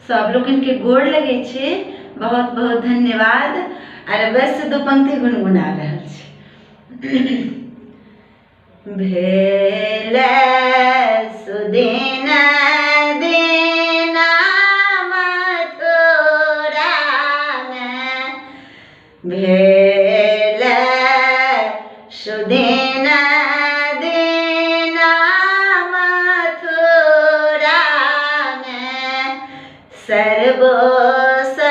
सब लोकनिके गोर लगै छी, बहुत बहुत धन्यवाद। आर बस दू पंक्ति गुनगुना रहल छी। भेल सुदिन दिना मथुरा में, भेल सुदिन दिना मथुरा में, सर्वोसरी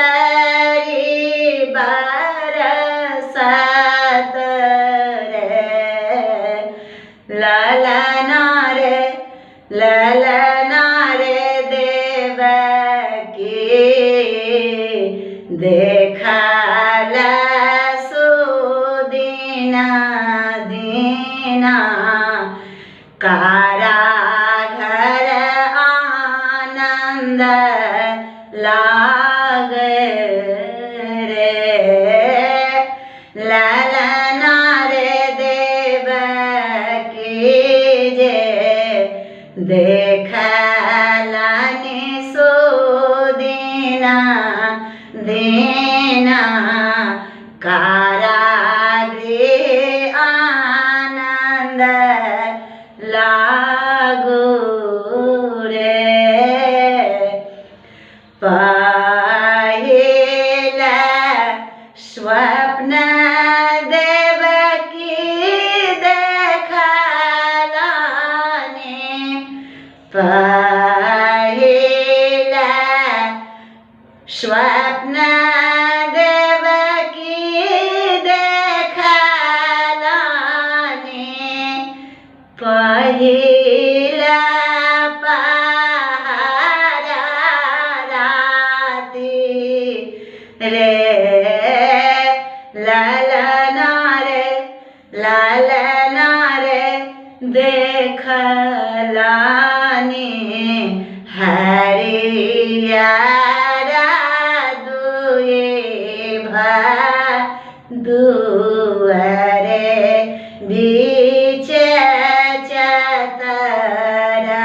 बरसत रे, ललना रे ललना रे देवकी देखल सुदिना दीना, कारा घर आनंद लागे रे, ललना रे देवकी जे देखलनि सुदिना दीना, कारागृह आनंद लागो रे। पहिला स्वप्न देवकी देखलनि, पहिला स्वप्न देवकी देखलनि, पहिला पहरा राति रे, ललना रे ललना रे देखलनि, हरियर दुए दुअरे बीच चतरल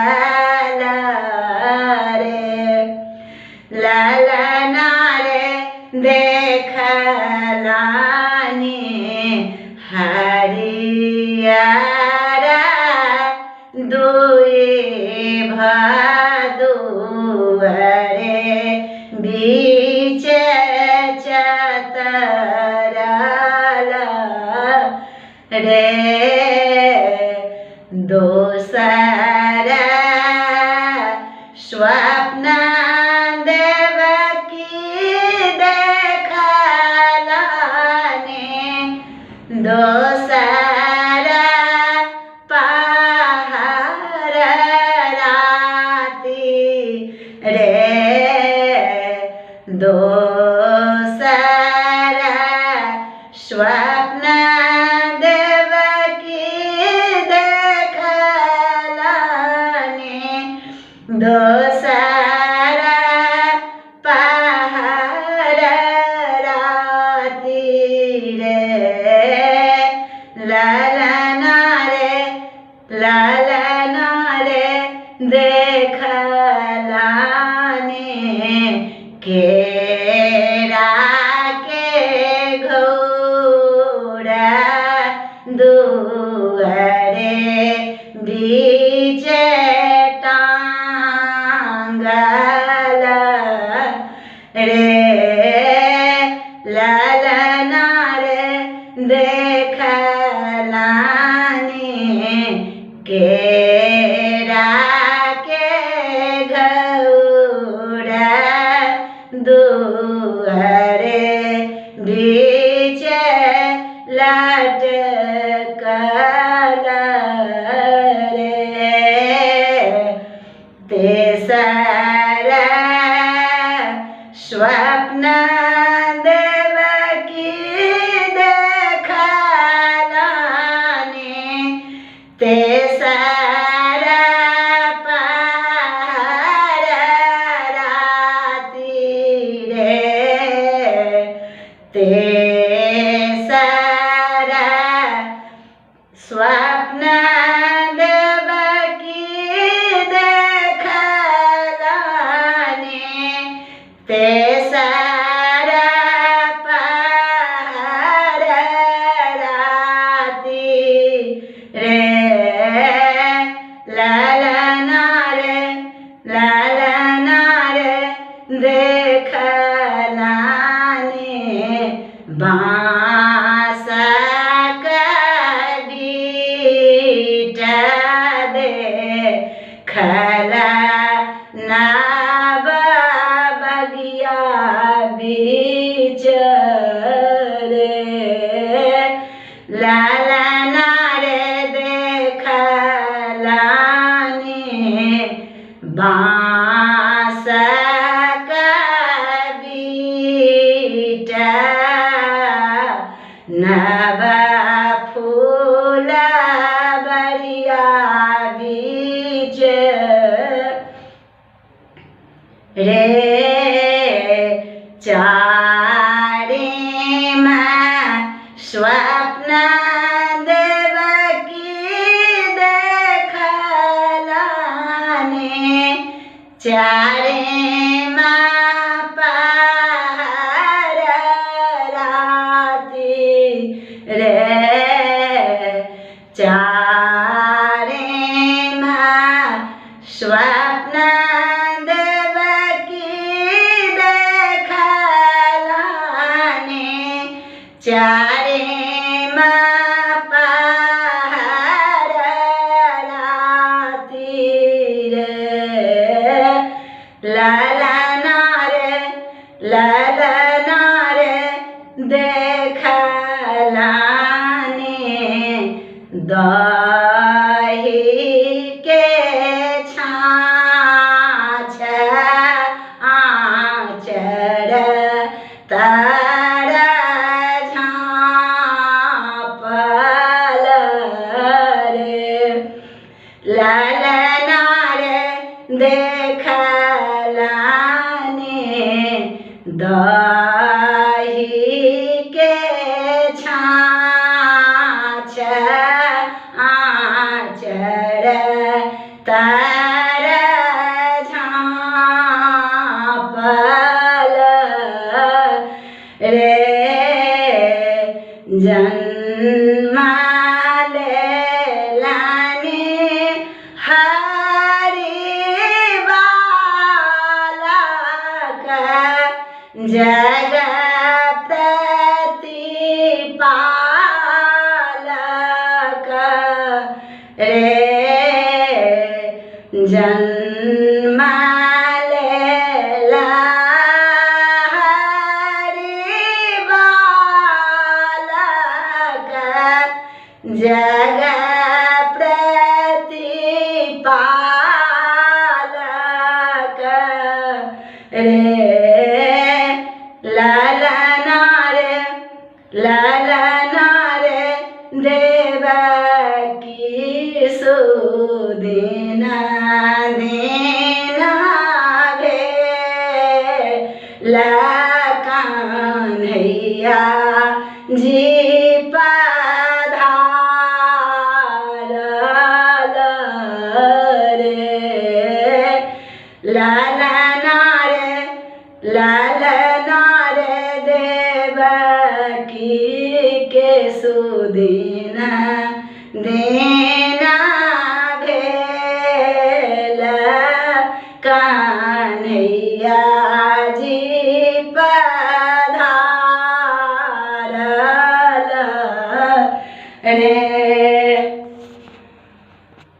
रे, ललना रे देखलनि, हरियर दुए भदुअरे बीच चतरल रे। दोसर स्वप्न देवकी देखलनि, दोसर पहर राति रे, दोसर स्वप्न देवकी देखलनि, दोसर पहर राति रे, ललना रे ललना रे देखलनि, केरा के घौरा दुअरे बीच टांगल रे, ललना रे देखलनि, केरा के घौरा दुअरे बीच लटकल रे। तेसर स्वप्न देवकी देखलनि, तेसर पहर राति रे, तेसर स्वप्न देवकी देखलनि, तेसर पहर राति रे ललना रे ललना रे देखलाने बाँस बीट देखला नव बगिया बीच रे ललना रे देखलाने बाँस बीट नव फूल बरिया बीच रे चारिम स्वप्न देवकी देखलाने चारिम पहर राति रे चारिम स्वप्न देवकी देखलाने चारिम पहर राति रे ललना रे ललना रे देखलाने दही के छाछ आँचर तर झाँपल रे ललना रे देखलाने दही के छाछ आँचर तर झाँपल रे जन्म लेलाने हरि बालक जग प्रतिपालक रे जन्म लेला हरि बालक जग प्रतिपालक रे ललना रे ललना रे देवकी सुदिना दीना रे कन्हैया जी पधारल रे ललना रे ललना रे देवकी के सुदिना दीना भेल कन्हैया जी पधारल रे।